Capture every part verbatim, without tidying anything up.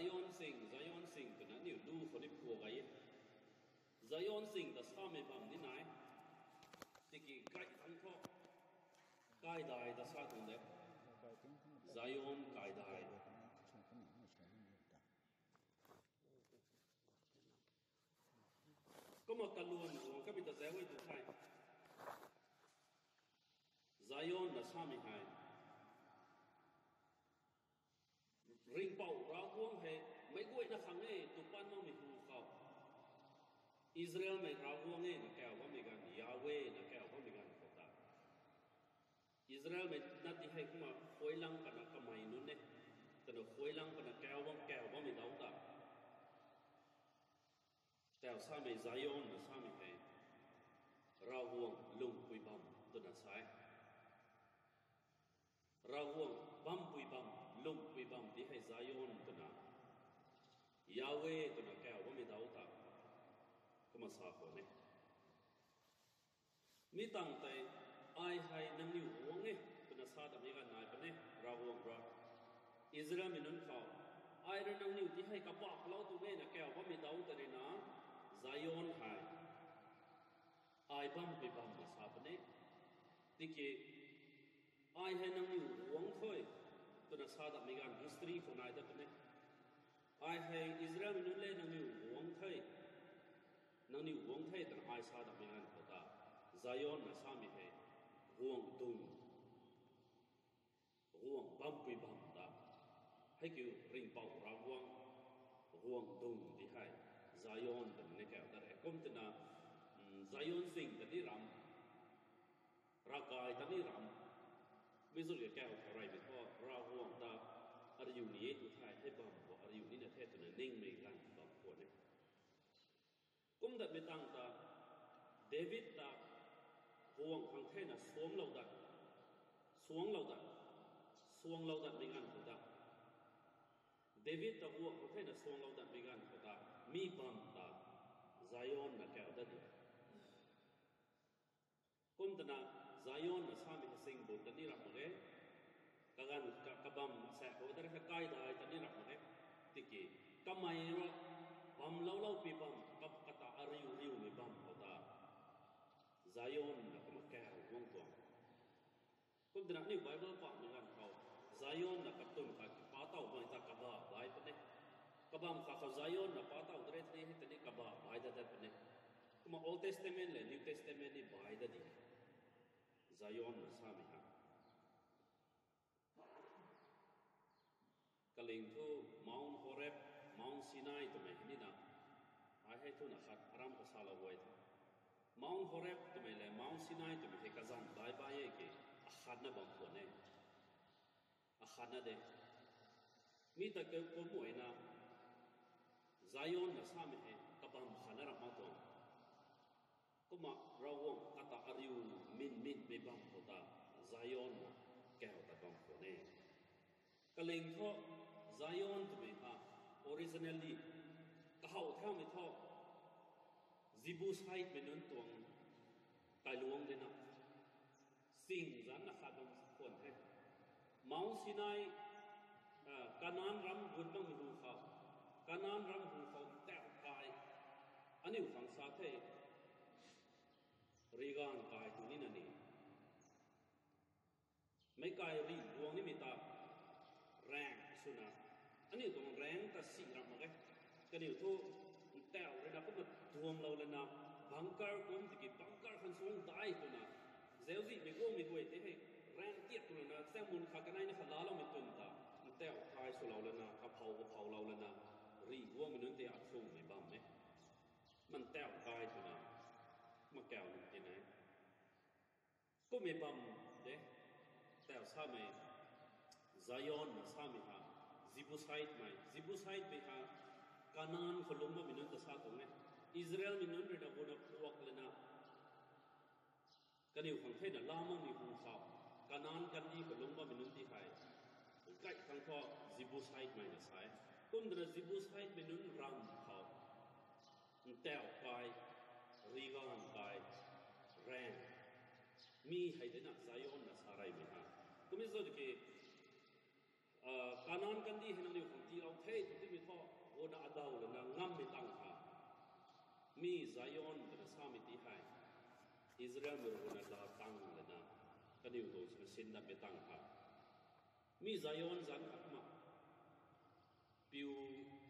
Zion sing, Zion sing twna aniu lu khou ni pua gay e. Zion sing ta samei bam ni nai. Tiki gay thangc thu kaidai ta sa tuang de. Zion kaidai. Kumna kalun guang kamei ta zauc e tu the. Zion na samei hei, Ringhpouc Ravguangc hei meic guayna khang e tw pan makmei hu khou, Israelmei Ravguangc e na kauc bammei ganv, Yahweh na kauc bammei ganv khou ta, Israelmei na ti hei kumna khuailang pana kamei nunc e, twna khuailang pana kauc bam, kauc bammei dau ta, tau samei Zion na samei hei Ravguangc lungpui bam twna sa e. Ravguangc bampui bam, lungpui bam ti hei Zion twna, Yahweh twna kauc bammei dau ta, kumna sa khwan e. Mi tangv tei, ai hei nangniw guangc e twna sa datmei ganv nai puni, Ravguangc rui Israelmei nunc khou, ai rui nangniw ti hei kabah lou tu e na kauc bammei dau ta rui na, Zion hei ai bampui bam na sa puni. Tiki, ai hei nangniw guangc the twna sa datmei ganv history khou nai dat puni. Ai hei Israelmei nunc le nangniw guangc the, nangniw guangc the twna ai sa datmei ganv khou ta, Zion na samei hei guangc dung, guangc bampui bam ta, hei kiu Ringhpouc Ravguangc guangc dung ti hei Zion twna ni kauc ta re. Kum twna, Zion sing ta ni ram, ravkai ta ni ram, mi zu rui kauc khou reymei thu Ravguangc ta ariu ni e tu the, hei bam khou ariu nina the twna ningmei ganv bam khwan e. Kum datmei tangv ta, David ta guangc khang thena suangclou dat, suangclou dat, suangclou datmei ganv khou ta, David ta guangc khang thena suangclou datmei ganv khou ta, mi bam ta Zion na kauc dat di. Kum twna Zion na samei hei singbun ta ni rap mak ge. Kaganv ka, kabam sa khou ta rui kaidai ta ni rap mak ge. Tiki, kamei rui bamloulou pi bam, kap kata ariu riumei bam khou ta, Zion na kumna kauc guang tuang. Kum twna aniu Bible pamei ganv khou, Zion na katwn khat pa taw bam ta kabah bai puni. Kabam khat khou Zion na pa taw tare tari hei tani kabah bai dat dat puni. Kumna Old Testament le New Testament ni bai dat di. Zion na samei ha. Kaling thu Mount Horeb, Mount Sinai twmei nina, ai hei thuna khat aram khou salou guay the. Mount Horeb twmei le Mount Sinai twmei hei kazanc bai bai e ki, akhatna bam khwan e. Akhatna de. Mi ta keu kum uaina, Zion na samei hei kabam khatna ram mak tuang. Kumna Ravguangc kata ariu min minmei bam khou ta, Zion na kauc ta bam khwan e. Kaling thu Zion twmei ha, originally, kahaw thaumei thu, Jebusite mei nunc tuang kailuangc dena, sing zanc na khat bam khwan the. Mount Sinai, Kanan ram gut makmei hu khou, Kanan ram hu khou tauh kai, aniu khang sa the, riganv kai tu nina ni. Meic kai rih guang nimei ta, raeng swna, aniu tuang raeng ta si ram mak e. Kaniw thu, ntauh ruina kumna duanglou lana, bunker kum tiki bunker khan suang dai twna, zauczihmei guangmei guay tei hei, raeng tiat twna, chaengmun khat kaneina khat laaloumei twn ta, ntauh kai swlou lana, kaphou kaphoulou lana, rih guangmei nunc tei athumhmei bam e. Mantauh kai twna, makau nunc tina e. Kummei bam de, tau samei, Zion na samei ha, Jebusite mei, Jebusite mei ha, Kanan khou lungc bammei nunc ta sa tuang e. Israelmei nunc ruina guna puak lana, kaniw khang theina laa makmei hu khou, Kanan kandih khou lungc bammei nunc ti hei, kai khang thu Jebusite mei na sa e. Kum twna Jebusite mei nunc ram khou, ntauh kai, riganv kai, raeng, mi hei dena Zion na sa reymei ha. Kummei zat ki, Kanan kandih hei nangniw khang tiilou the tw timei thu, Rui na adaw lana ngammei tang ha. Mi Zion twna samei ti hei Israelmei rui na laa tang lana kaniw tuang swna sinna mei tang ha. Mi Zion zanc khat ma piu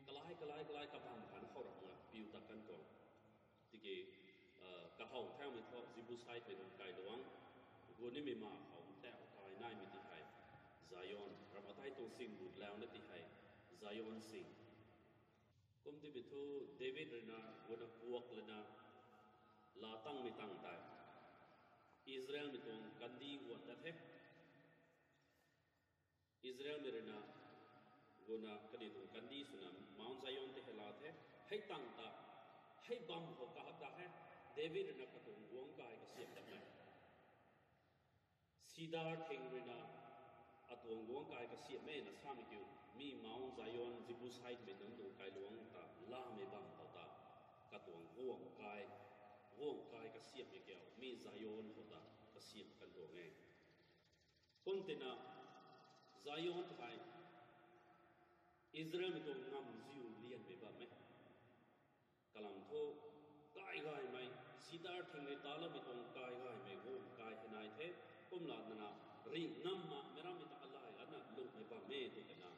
kalai kalai kalai kabam khan khou rap nga piu ta kan tuang. Tiki kahaw thaumei thu Jebusitemei tuang kailuangc, gunimei ma khou tau kai naimei ti hei Zion, ram atai tuang sing gut launa ti hei Zion sing. Kum timei thu David rui na guna kuak lana laa tangmei tang tei Israelmei tuang kandih guan ta the. Israelmei rui na guna kaniw tuang kandih swna Mount Zion tei hei laa the. Hei tang ta, hei bam khou kahak ta he. David rui na katuang guangc kai kasiam dat e. Sidar thing rui na atuang guangc kai kasiamhmei na samei kiu, mi Mount Zion Jebusitemei nunc tuang kailuangc ta laamei bam khou ta katuang guangc kai, guangc kai kasiamhmei kiu mi Zion khou ta kasiam kan tuang e. Kum tina Zion hei Israelmei tuang ngamziu lianmei bam e. Kalam thu kai gaymei, sidar thing rui taloumei tuang kai gaymei guangc kai hei nai the. Kumla nana ringh ngam makmei rammei ta alai ana lungmei bam e tw kena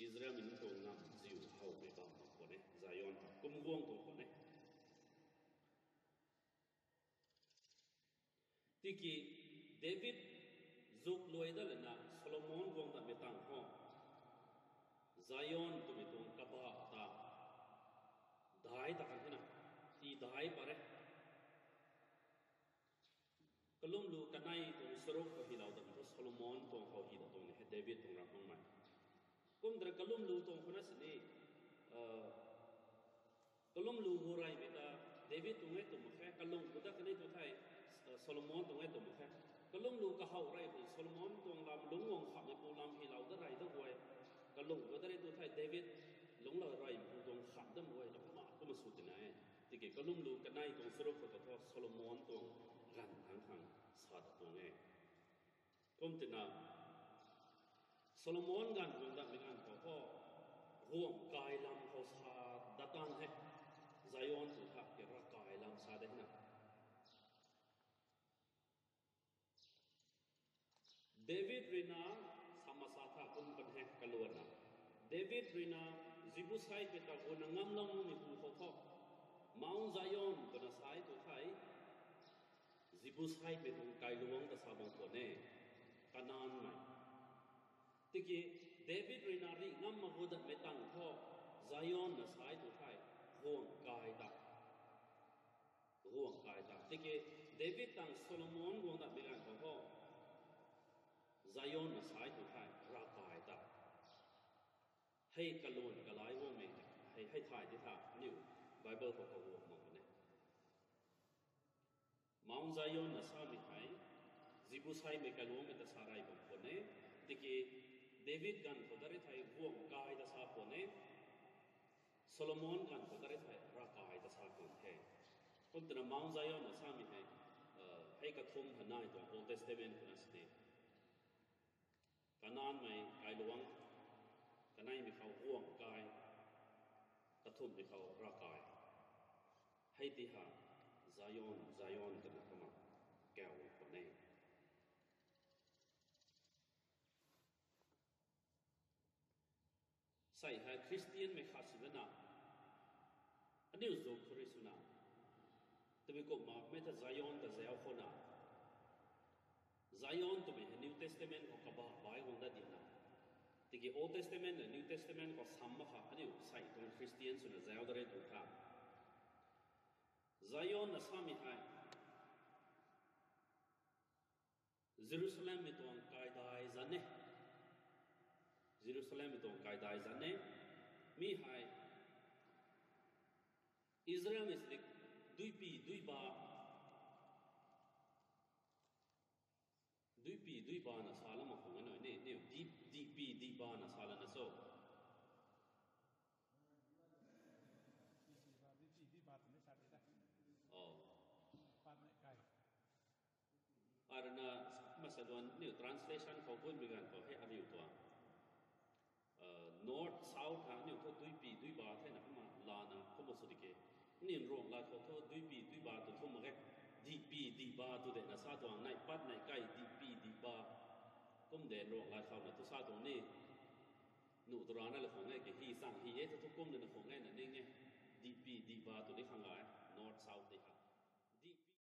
Israelmei nunc tuang ngamziu howmei bam tuang khwan e, Zion ta kum guang tuang khwan e. Tiki David zuk luai dat lana Solomon guang datmei tang khou Zion twmei tuang kabah ta dai ta kan thena, ti dai pat re. Kalumlu kanei tuang charuk khou hylou dat thu Solomon tuang khou hy dat tuang ni hei David tuang ram hangmei. Kum tei kalumlu tuang khou na sini, kalumlu gu reymei ta David tuang e tw mak khe, kalung gu dat kanei tu thei Solomon tuang e tw mak khe. Kalumlu kahaw rey khou Solomon tuang lam lungc guang khamhmeipu lam hylou dat rey dat guay, kalung gu dat rei tu thei David lungclou reymeipu tuang khamh dat guay ta kumna kumna sw tina e. Tiki kalumlu kanei tuang charuk khou ta thu Solomon tuang ganv thangc khang sa dat tuang e. Kum tina Solomon ganv guang datmei ganv khou thu guangc kai lam khou sa dat tan the. Zion tw tha ki ravkai lam sa de na. David rui na, samasa tha kum kan he kaluanna, David rui na Jebusitemei ta guna ngamlou nuhmeipu khou thu Mount Zion twna sa e tu thei Jebusitemei tuang kailuangc ta sa bam khwan e, Kanaanmei. Tiki David rui na ringh ngam mak gu datmei tang thu Zion na sa e tu thei guangc kai ta, guangc kai ta. Tiki David tang Solomon guang datmei ganv khou thu Zion na sa e tu thei ravkai ta. Hei kaluan kalai guangmei hei, hei thay ti tha aniu Bible khou kaguang mak puni. Mount Zion na samei hei Jebusitemei kailuangmei ta sa rey bam khwan e. Tiki David ganv khou dat rei thei guangc kai ta sa khwan e. Solomon ganv khou dat rei thei ravkai ta sa khwan the. Kum twna Mount Zion na samei hei, hei kathumh hei nai tuang Old Testament khou na sini. Kanaanmei kailuangc, kaneimei khou guangc kai, kathumhmei khou ravkai. Hei ti ha Zion, Zion twna kumna kaw khwan e. Sei hei Khristianmei khat sw dana, aniu zuk khou rui swna, tabui kumhmei ta Zion ta zauc khou na, Zion twmei hei New Testament khou kabah bai guang dat dina. Tiki Old Testament le New Testament khou sam mak kha aniu sei tuang Khristian swna zauc dat rei tu tha. Zion na samei hei Jerusalemmei tuang kaidai zanc e. Jerusalemmei tuang kaidai zanc e. Mi hei Israelmei sini duipi duiba, duipi duiba na sa lam mak khang e na ni, ni dihpi dihba na sa lana cho. Aruna masa duan niu translation khou gunmei ganv khou hei ariu tuang, North, South, Tha aniu thu duipi duiba thena kumna lana kumna sw di ke. Aniu Ruangmei khou thu duipi duiba tu thu mak ge. Dihpi dihba tu de na sa tuang, neih pat neih kai dihpi dihba. Kum de Ruangmei khou na tu sa tuang ni. Nu tu rana la khang e ke, hi sang hi e thu thu kum de na khang e na ning e. Dihpi dihba tu ni khang e. North south tei ha.